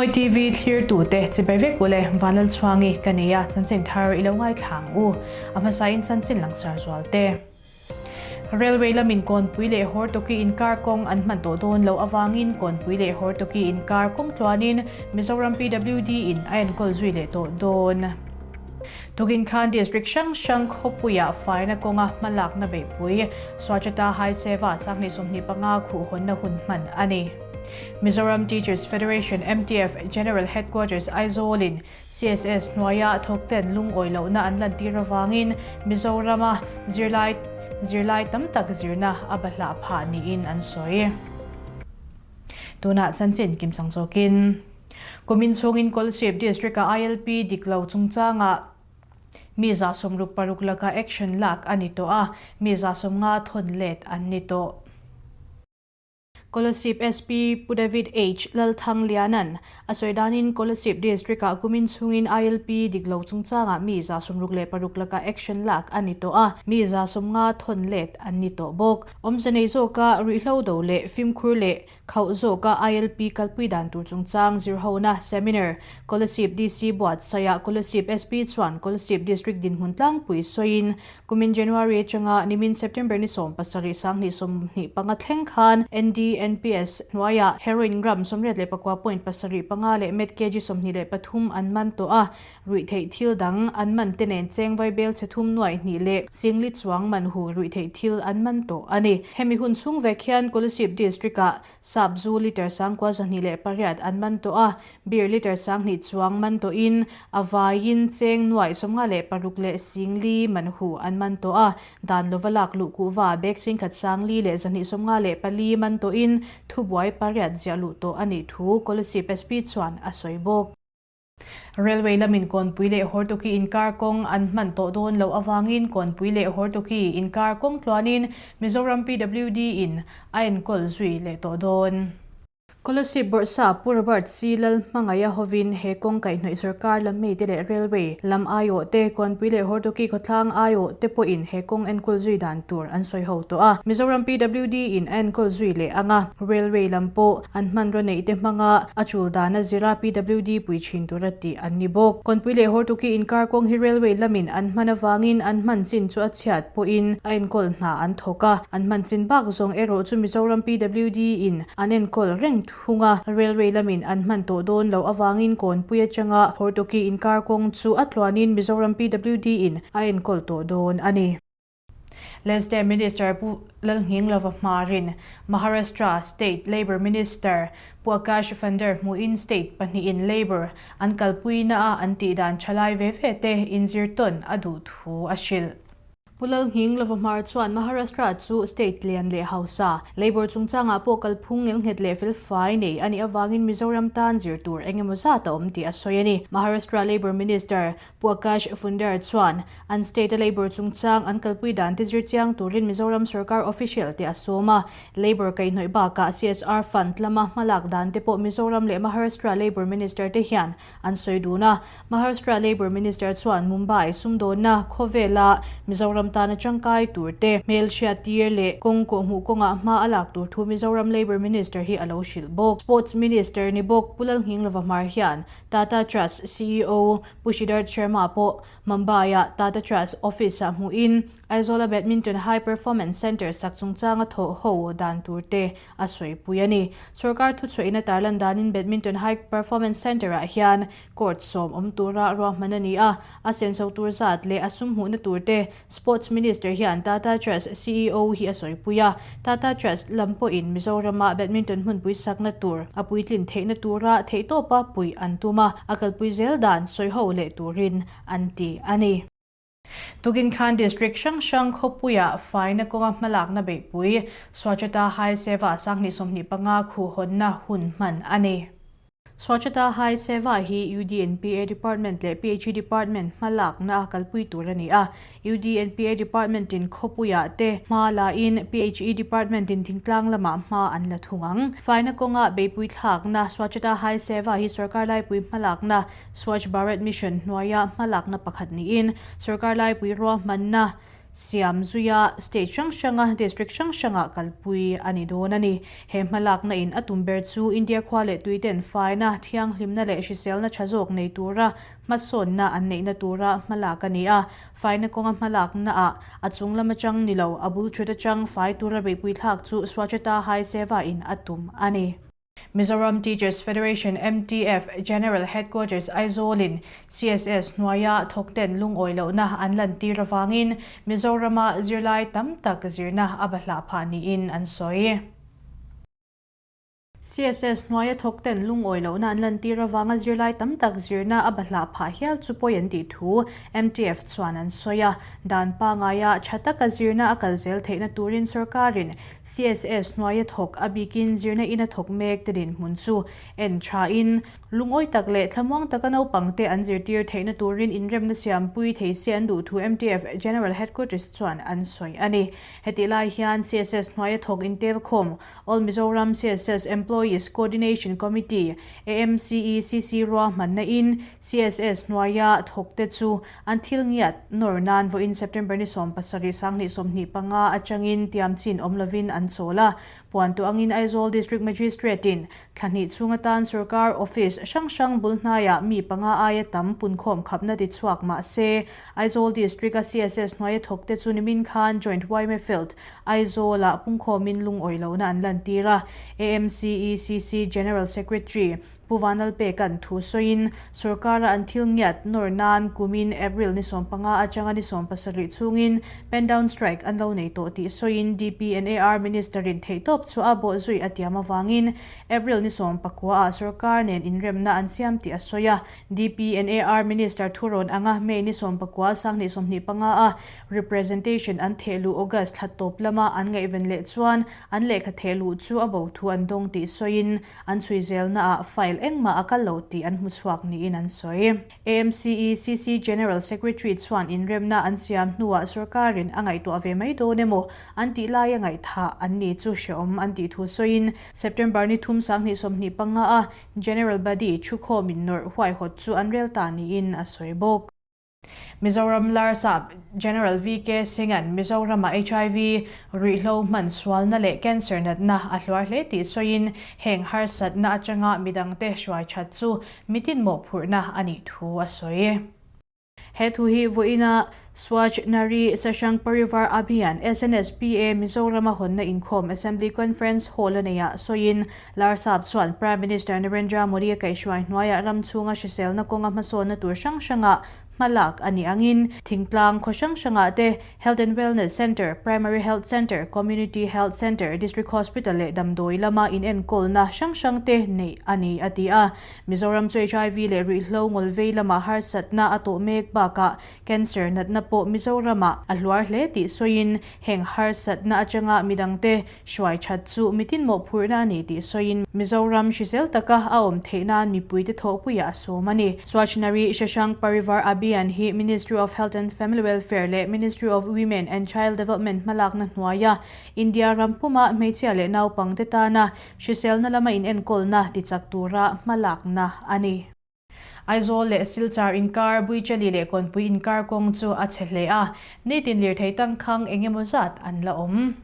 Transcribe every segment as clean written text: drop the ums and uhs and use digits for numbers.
Zomawi TV thlirtute chibai vek ule Vanlalchhuangi ka nei a, chanchin thar i lo ngaithla ang u. A hmasain chanchin langsar zual te. Railway lamin Kawnpui leh Hortoki inkar kawng an hman tawh dawn loh avangin Kawnpui leh Hortoki inkar kawng tluanin Mizoram PWD in a enkawl zui leh tawh dawn. Tukin khan District hrang hrang khawpuiah faina kawnga hmalakna beihpui Swachhata Hi Seva 2025 khuhhawnna hun hman a ni. Mizoram Teachers Federation, MTF, General Headquarters Aizawl-in CSS hnuaia thawkten lungawi lohna an lantir avangin Mizorama zirlai zirlai tam tak zirna a bahlah phah niin an sawi. Tunah chanchin kimchang zawkin Kumin chhungin Kolasib District-a ILP dik lo chungchangah mi 66 laka action lak a ni tawh a, mi 50 thawn let an ni tawh. Kolasib SP Pu David H. Lalthangliana'n a sawi danin Kolasib District-ah kumin chhungin ILP dik lo chungchangah mi 66 laka action lak a ni tawh a, mi 50 thawn let an ni tawh bawk. Awmze nei zawka ruihhlo do leh fimkhur leh Khauh zawka ILP kalpui dan tur chungchang zirhona, seminar, Kolasib DC buatsaihah Kolasib SP chuan Kolasib District dinhmun tlangpui sawiin kumin January atanga nimin September ni 17 2025 thleng khan NDNPS hnuaiah heroin gram 84.75 leh met kg 23 an man tawh a, Ruih theih thil dang an man te nen cheng vaibel chhe thum nuaih hnih leh singli chuang man hu ruih theih thil an man tawh a ni. Hemi hun chhung vek hian Kolasib District-ah sap zu litre sangkua 28 an man tawh a, beer litre 2000 chuang man tawhin a vaiin cheng nuaih 56 leh singli man hu an man tawh a, dan lova lak luh kuhva bag singkhat 4 leh 254 man tawhin thubuai pariat ziah luh tawh a nih thu Kolasib SP chuan a sawi bawk. Railway lamin Kawnpui leh Hortoki inkar kawng an hman tawh dawn loh avangin Kawnpui leh Hortoki inkar kawng tluanin Mizoram PWD in a enkawl zui leh tawh dawn. Kolasib Bawrhsa Pu Robert C. Lalhmangaih hovin he kawng kaihhnawih sorkar lam mite leh Railway lam aiawh te, Kawnpui leh Hortoki khawtlang aiawh te pawhin he kawng enkawl zui dan tur an sawi ho tawh a. Mizoram PWD in a enkawl zui leh ang a, Railway lam pawh an hmanraw neih te hmanga a chul dana zira PWD pui thin tura tih an ni bawk. Kawnpui leh Hortuki inkar kawng hi railway lamin an hman avangin an hman chin chu a chhiat pawhin a enkawl hna an thawk a, an hman chin bak zawng erawh chu Mizoram PWD in an enkawl reng thung a, railway lamin an hman tawh dawn loh avangin Kawnpui atanga Hortuki inkar kawng chu a tluanin Mizoram PWD in a enkawl tawh dawn a ni. Leste Minister Pu Lalnghinglova Hmarin, Maharashtra State Labour Minister Pu Akash Fander hmuhin state pahnihin labour an kalpuina a an tih dan thalai ve ve te inzir tawn a duh thu a hrilh. Pu Lalnghinglova Hmar chuan Maharashtra chu state lian leh hausa, labour chungchangah pawh kalphung ngelnghet leh felfai nei a nih avangin Mizoram tan zir tur eng emaw zat a awm tih a sawi a ni. Maharashtra Labour Minister Pu Akash Fundar chuan an state-a labour chungchang an kalpui dan te zir chiang turin Mizoram sorkar official te a sawm a. Labour kaihhnawih bakah CSR fund lama hmalak dan te pawh Mizoram leh Maharashtra Labour Minister te hian an sawi dun a. Maharashtra Labour Minister chuan Mumbai sumdawnna khawvela Mizoram tana tangkai tur te hmelhriat tir leh kawng kawhhmuh kawngah hma a lak tur thu Mizoram Labour Minister hi a lo hrilh bawk. Sports Minister ni bawk Pu Lalnghinglova Hmar hian Tata Trust CEO Pu Siddharth Sharma pawh Mumbai-a Tata Trust office-ah hmuhin Aizawl-a Badminton High Performance Centre sak chungchanga thawh ho dan tur te a sawipui a ni. Sorkar thuchhuahina tarlan danin Badminton High Performance Centre-ah hian court sawm awm tura ruahman a ni a, a senso tur zat leh a sum hmuhna tur te Sports Minister hian Tata Trust CEO hi a sawipui a, Tata Trust lam pawhin Mizorama badminton hmunpui sakna tur a puitlin theihna tura theihtawpa puih an tum a, a kalpui zel dan sawiho leh turin an ti a ni. Tukin khan District hrang hrang khawpuiah faina kawnga hmalakna beihpui Swachhata Hi Seva 2025 khuhhawnna hun hman a ni. Swachhata Hi Seva hi UDNPA Department leh PHE Department hmalakna a kalpui tur a ni a. UDNPA Department-in khawpuiah te hma lain PHE Department-in thingtlang lamah hma an la thung ang. Faina kawnga beipui thlakna Swachhata Hi Seva hi sorkar laipui hmalakna Swachh Bharat Mission hnuaia hmalakna pakhat niin sorkar laipui ruahmanna. siam zuia state hrang hranga district hrang hrangah kalpui a ni dawn a ni. He hmalakna in a tum ber chu India khua leh tuiten faina, thianghlimna leh hriselna tha zawk nei tura hmasawnna an neihna tura hmalak a ni a. Faina kawnga hmalakna ah a chung lam atang ni lo, a bul thut atang fai tura beihpui thlak chu Swachhata Hi Seva in a tum a ni. Mizoram Teachers Federation, MTF, General Headquarters Aizawl-in CSS hnuaia thawkten lungawi lohna an lantir avangin Mizorama zirlai tam tak zirna a bahlah phah niin an sawi. CSS hnuaia thawkten lungawi lohna an lantir avanga zirlai tam tak zirna a bahlah phah hial chu pawi an tih thu MTF chuan an sawi a. Dan pangaia tha taka zirna a kal zel theihna turin sorkarin CSS hnuaia thawk a bikin zirna ina thawk mek te dinhmun chu en thain lungawi tak leh thlamuang taka naupangte an zirtir theihna turin inremna siampui thei se an duh thu MTF General Headquarters chuan an sawi a ni. Hetih lai hian CSS hnuaia thawk intelkhawm All Mizoram CSS Employees Coordination Committee, AMCECC, ruahmanna in CSS hnuaia thawkte chu an thil ngiat nawr nan vawiin September ni 17 2025 atangin tiamchin awm lovin an chawl a. Puantu angin Aizawl District Magistrate in thla hnih chhung atan sorkar office hrang hrang bul hnaiah mi panga aia tam punkhawm khapna ti chhuak mah se Aizawl District a CSS hnuaia thawkte chu nimin khan Joint yma Field Aizawl-ah pungkhawmin lungawi lohna an lantir a, AMCECC General Secretary Pu Vanlalpeka'n thu sawiin, sorkara an thil ngiat nawr nan kumin April ni 15 atanga ni 17 chhungin pen down strike an lo nei tawh tih sawiin DPNAR Minister-in theihtawp chu a bawhzui a tiam avangin April ni 19 ah sorkar nen inremna an siam tih a sawi a. DPNAR Minister thurawn anga May ni 19 2025 a Representation an theh luh August thla tawp lama an ngaihven leh chuan an lehkha theh luh chu a bo thu an dawng tih sawiin an chhui zelnaah file engmah a kal lo tih an hmu chhuak niin an sawi. AMCECC General Secretary chuan inremna an siam hnuah sorkarin a ngaihtuah ve mai dawn emaw an tih laia ngaihthah an ni chu hrehawm an tih thu sawiin September ni thum 2025 a General Body thukhawm innawrh huaihawt chu an rel ta niin a sawi bawk. Mizoram Larsap General VK Singh-a'n Mizorama hiv ruihhlo hman sualna leh cancer natna a hluar hle tih sawiin heng harsatna atanga midangte hruai that chu mitin mawhphurhna a nih thu a sawi. He thu hi vawiina Swachh Nari Sashang Parivar Abhiyan, SNSPA, Mizorama hawnna inkhawm Assembly Conference Hall a neiah sawiin Larsap chuan Prime Minister Narendra Modi-a kaihhruai hnuaiah ram chhunga hriselna kawnga hmasawnna tur hrang hrangah hmalak a nih angin thingtlang khaw hrang hrangah te Health and Wellness Centre, Primary Health Centre, Community Health Centre, District Hospital leh damdawi lama inenkawlna hrang hrang te neih a ni a ti a. Mizoram chu hiv leh ruihhlo ngawlvei lama harsatna a tawh mek bakah Cancer natna pawh Mizoramah a hluar hle tih sawiin heng harsatna atanga midangte Hruai that chu mitin mawhphurhna a ni tih sawiin Mizoram hrisel taka a awm theih nan mipuite thawhpuiah a sawm a ni. Swachh Nari Shashank Parivar Abhiyan hi Ministry of Health and Family Welfare leh Ministry of Women and Child Development hmalakna hnuaia India ram puma hmeichhia leh naupangte tana hriselna lama inenkawlna tichak tura hmalakna a ni. Aizawl leh Silchar inkar, Buichali leh Kawnpui inkar kawng chu a chhe hle a, nitin lirthei tangkhang eng emaw zat an la awm.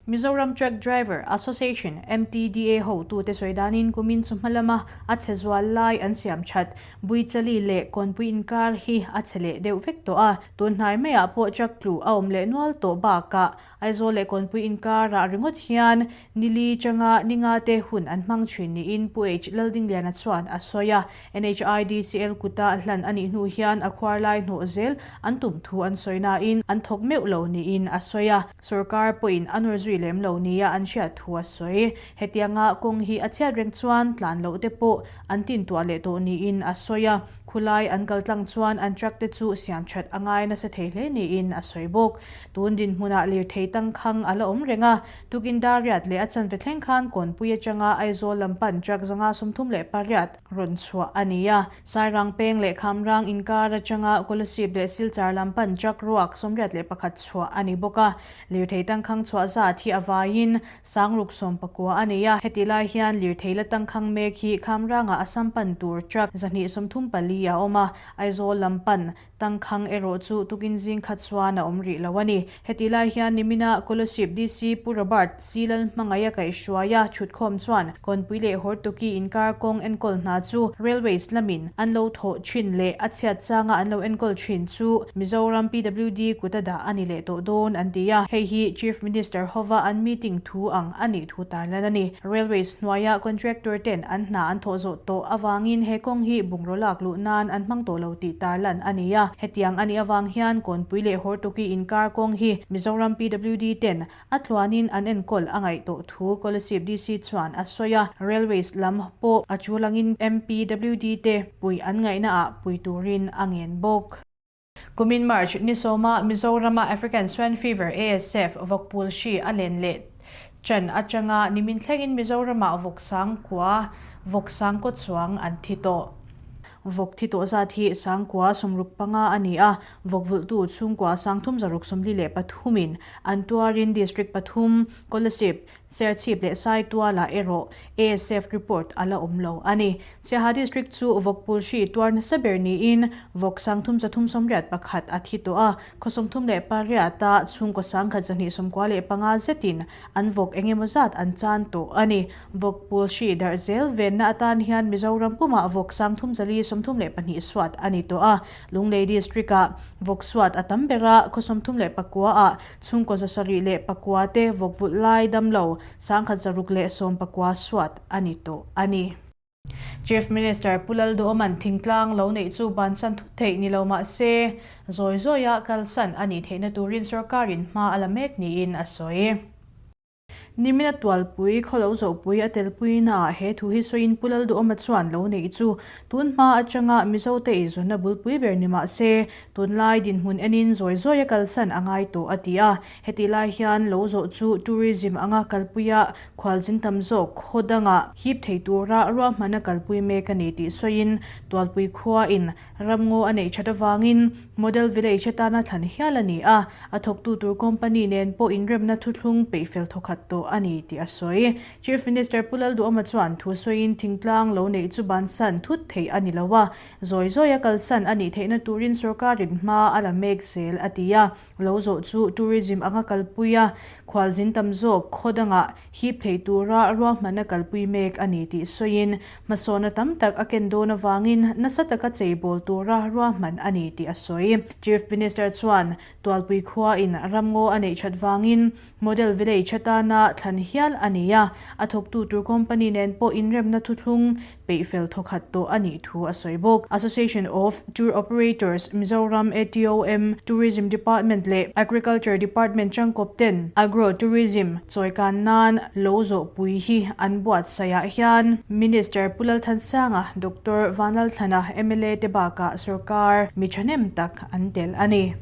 Mizoram Truck Driver Association, MTDA, hotute sawi danin kumin chu hma lama a chhe zual lai an siam that. Buichali leh Kawnpui inkar hi a chhe leh deuh vek tawh a, tun hnai maiah pawh truck tlu a awm leh nual tawh bakah Aizawl leh Kawnpui inkarah ringawt hian nili changa ninga te hun an hmang thin niin Pu H Laldingliana chuan a sawi a. NHIDCL kuta hlan a nih hnu hian a khuar lai hnawh zel an tum thu an sawi nain an thawk meuh lo niin a sawi a. Sorkar pawhin a nawr zui lem lo nia an hriat thu a sawi. Hetianga kawng hi a chhiat reng chuan tlan loh te pawh an tintuah leh tawh niin a sawi a. Khulai an kal tlang chuan an truck te chu siam that a ngai nasa thei hle niin a sawi bawk. Tun dinhmunah lirthei tangkhang a la awm reng a, tukin Dariat leh a chanve thleng khan Kawnpui atanga Aizawl lam pan truck 538 rawn chhuah a ni a. Sairang peng leh Khamrang inkar atanga Kolasib leh Silchar lam pan truck ruak 81 chhuah a ni bawk a. Lirthei tangkhang chhuah zat hi. hi a vaiin Sangruk 14 a nei a, hetih lai hian lirthei la tangkhang mek hi Khamrangah Assam pan tur truck 234 a awm a, Aizawl lam pan tangkhang erawh chu tukin zing khat chuan a awm rih lo a ni. Hetih lai hian nimina Kolasib DC Pu Robert C Lalhmangaih a kaihhruai a, thutkhawm chuan Kawnpui leh Hortuki inkar kawng enkawl hna chu Railways lamin an lo thawh thin leh a chhiat changa an lo enkawl thin chu Mizoram PWD kut a dah a ni leh tawh dawn an ti a, hei hi Chief Minister hova an meeting thu ang a nih thu tarlan a ni. Railways hnuaia contractor ten an hna an thawh zawh tawh avangin he kawng hi bungraw lak luh nan an hmang tawh lo tih tarlan a ni a, hetiang a nih avang hian Kawnpui leh Hortuki inkar kawng hi Mizoram PWD ten A tluanin an enkawl a ngaih tawh thu Kolasib DC chuan a sawi a, Railways lam pawh a chu langin MPWD te puih an ngaihna ah pui turin a ngen bawk. Kumin March ni sawma Mizorama African Swine Fever, ASF, vawkpul hri a len leh chan atanga nimin thlengin Mizoramah vawksang kua, vawksang kaw chuang an thi tawh. Vawk thi tawh zat hi 965 a ni a, vawk vulhtu chhungkua 3643 in an tuarin District pathum, Kolasib, Serchhip leh Saitualah erawh ASF report a la awm lo a ni. Siaha District chu vawk pulhri tuar nasa ber niin vawk 3381 a thi tawh a, khaw 38 a chhungkaw 1295 zetin an vawk eng emaw zat an chan tawh a ni. Vawk pul hri darh zel venna atan hian Mizoram pumah vawk 3032 suat a ni tawh a. Lunglei District-ah vawk suat a tam ber a, khaw 39 ah chhungkaw 709 te vawk vulh lai damlo 1619 suat a ni tawh a ni. Chief Minister Pu Lalduhawman thingtlang lo neih chu bansan thut theih ni lo mah se, zawi zawia kalsan a nih theihna turin sorkarin hma a la mek niin a sawi. Nimina tualpui, khawlo zohpui a telpuina ah he thu hi sawiin Pu Lalduhawma chuan lo neih chu tun hma atanga Mizote eizawnna bulpui ber ni mah se, tunlai dinhmun enin zawi zawia kalsan a ngai tawh a ti a. Hetih lai hian lo zawh chu tourism anga kalpuia Khualzin tam zawk khaw dangah hip thei tura ruahmana kalpui mek a ni tih sawiin Tualpui khuain ramngaw a neih that avangin Model Village atana thlan hial a ni a, a thawktu tur company nen pawh inremna thuthlung peihfel thawkhat tawh a ni tih a sawi. Chief Minister Pu Lalduhawma chuan thu sawiin thingtlang lo neih chu bansan thut theih a ni lo a, zawi zawia kalsan a nih theihna turin sorkarin hma a la mek zel a ti a. Lo zawh chu tourism anga kalpui a, khualzin tam zawk khaw dangah hip thei tura ruahmanna kalpui mek a ni tih sawiin, hmasawnna tam tak a ken dawn avangin nasa taka cheibawl tura ruahman a ni tih a sawi. Chief Minister chuan Tualpui khuain ramngaw a neih that vangin Model Village atana thlan hial a ni a, a thawktu tur company nen pawh inremna thuthlung peihfel thawkhat tawh a nih thu a sawi bawk. Association of Tour Operators Mizoram, ATOM, Tourism Department leh Agriculture Department tangkawp ten Agro Tourism chawikan nan lo zawhpui hi an buatsaih ah hian Minister Pu Lalthansanga, Doctor Vanlalthlana, mla te bakah sorkar mi thahnem tak an tel a ni.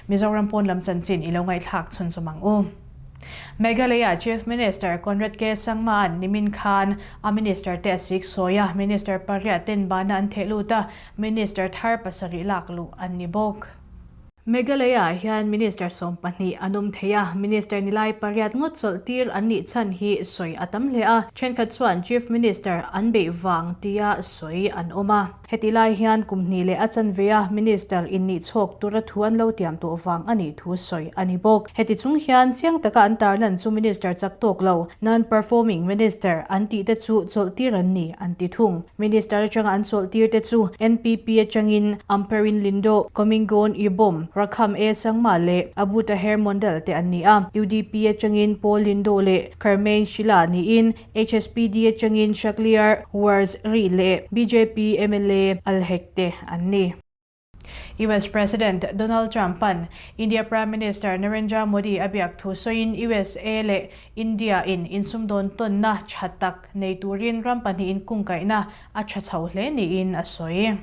Mizoram pawn lam chanchin i lo ngaihthlak chhunzawm ang u. Meghalaya Chief Minister Conrad K. Sangma-a'n nimin khan a minister te a sik sawi a, minister pariat ten bana an theh lut a, minister thar pasarih lak luh an ni bawk. Meghalaya-ah hian minister 12 an awm thei a, minister nilai pariat ngawt chawlh tir an nih chhan hi sawi a tam hle a, thenkhat chuan Chief Minister an beih vang tia sawi an awm a. Heti lai hian kum hnih leh a chanve a Minister innih chhawk tura thu an lo tiam tawh vang a nih thu sawi a ni bawk. Heti chung hian chiang taka an tarlan chu Minister chak tawk lo, non-performing Minister, an tih te chu chawlh tir an ni an ti thung. Minister atanga an chawlh tir te chu NPP atangin Ampareen Lindo, Komingon Yubom, Rakham A Sangma leh Abu Taher Mondal te an ni a. UDP atangin Paul Lindo leh Kharmain Shila niin HSPD atangin Shakliar Wars Ri leh bjp mla Alhek te an ni. US President Donald Trump-a'n India Prime Minister Narendra Modi a biak thu sawiin USA leh India in insumdawn tawnna tha tak nei turin ram pahnihin kungkaihna a tha chho hle niin a sawi.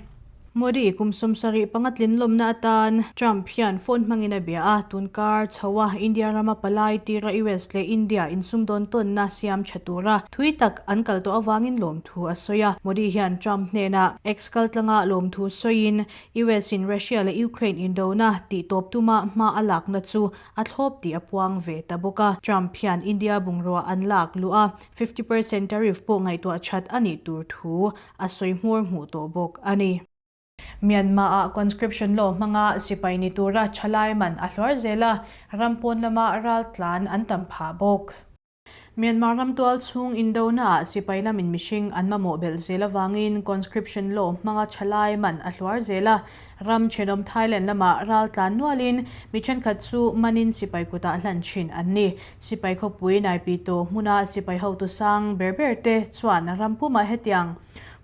Modi kum 75 tlin lawmna atan Trump hian phone hmangin a bia a, tunkar chhoa India rama palai tira US leh India insumdawn tawnna siam tha tura thui tak an kal tawh avangin lawmthu a sawi a. Modi hian Trump hnenah X kaltlanga lawmthu sawiin US in Russia leh Ukraine indona tih tawp tuma hma a lakna chu a thlawp tih a puang ve ta bawk a. Trump hian India bungrua an lak luh a, 50% tariff pawh ngaihtuah that a nih tur thu a sawi hmur hmuh tawh bawk a ni. Myanmar-ah conscription law hmanga sipai ni tura thalai man a hluar zel a, ram pawn lama ral tlan an tam phah bawk. Myanmar ram tual chhung indonaah sipai lamin mihring an mamawh belh zel avangin conscription law hmanga thalai man a hluar zel a, ram thenawm Thailand lamah ral tlan nualin mi thenkhat chu manin sipai kutah hlan thin an ni. Sipai khawpui Naipito hmuna sipai hotu sang ber ber te chuan ram pumah hetiang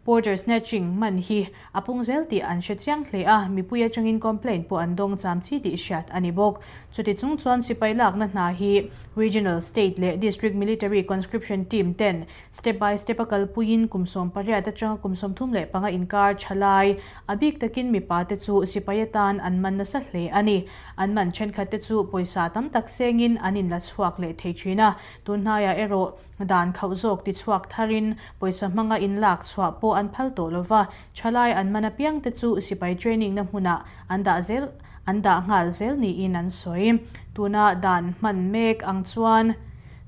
porter snatching man hi a pung zel tih an hre chiang hle a, mipui atangin complaint pawh an dawng cham chi tih hriat a ni bawk. Chuti chung chuan sipai lakna hna hi Regional, State leh District Military Conscription Team ten step by step a kalpuiin kum 18 atanga kum 35 inkar tha lai a bik takin mipa te chu sipai atan an man nasa hle a ni. An man thenkhat te chu pawisa tam tak sengin an inla chhuak leh thei thin a, tun hnaiah erawh dan khauh zawk ti chhuak tharin pawisa hmanga inlak chhuah pawh an phal tawh lo va, thalai an man apiang te chu sipai training na hmunah an dah zel an dah nghal zel niin an sawi. Tuna dan hman mek ang chuan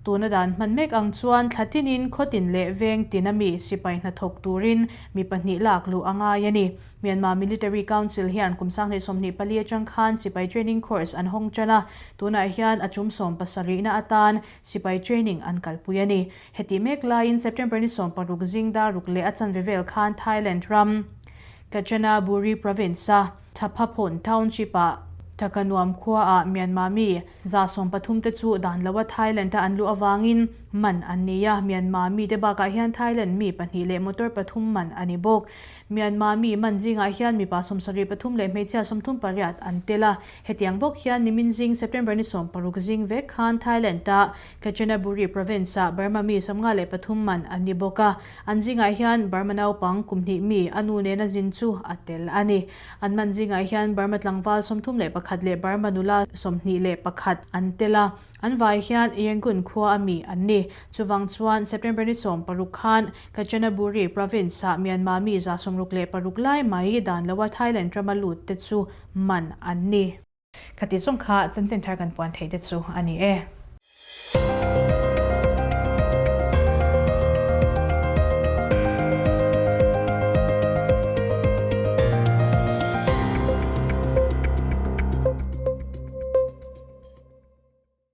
Tuna dan hman mek ang chuan thla tinin khawtin leh veng tin ami sipai hnathawk turin mi pahnih lak luh a ngai a ni. Myanmar Military Council hian kum 2024 atang khan sipai training course an hawng tan a, tunah hian a tum 70na atan sipai training an kalpui a ni. Heti mek laiin September ni 16 zing dar ruk leh a chanve vel khan Thailand ram Kanchanaburi province-a Thaphapon Township-ah Thakanuam khuaah Myanmar mi 130 te chu dan loa Thailand-a an luh avangin man an ni a, Myanmar mite bakah hian Thailand mi pahnih leh motor pathum man a ni bawk. Myanmar mi man zingah hian mipa 73 leh hmeichhia 38 an tel a, hetiang bawk hian nimin zing September ni 16 zing vek khan Thailand-a Kanchanaburi province-ah Burma mi 53 man an ni bawk a, an zingah hian Burma naupang kum hnih mi a nu nena zin chu a tel a ni. An man zingah hian Burma tlangval 31 leh Burma nula 21 an tel a, an vai hian Yangon khua a mi an ni. Chuvang chuan September ni 16 khan Kanchanaburi province-ah Myanmar mi 66 lai mai dan loa Thailand rama lut te chu man an ni. Khati zawng kha chanchin thar kan puan theih te chu a ni e.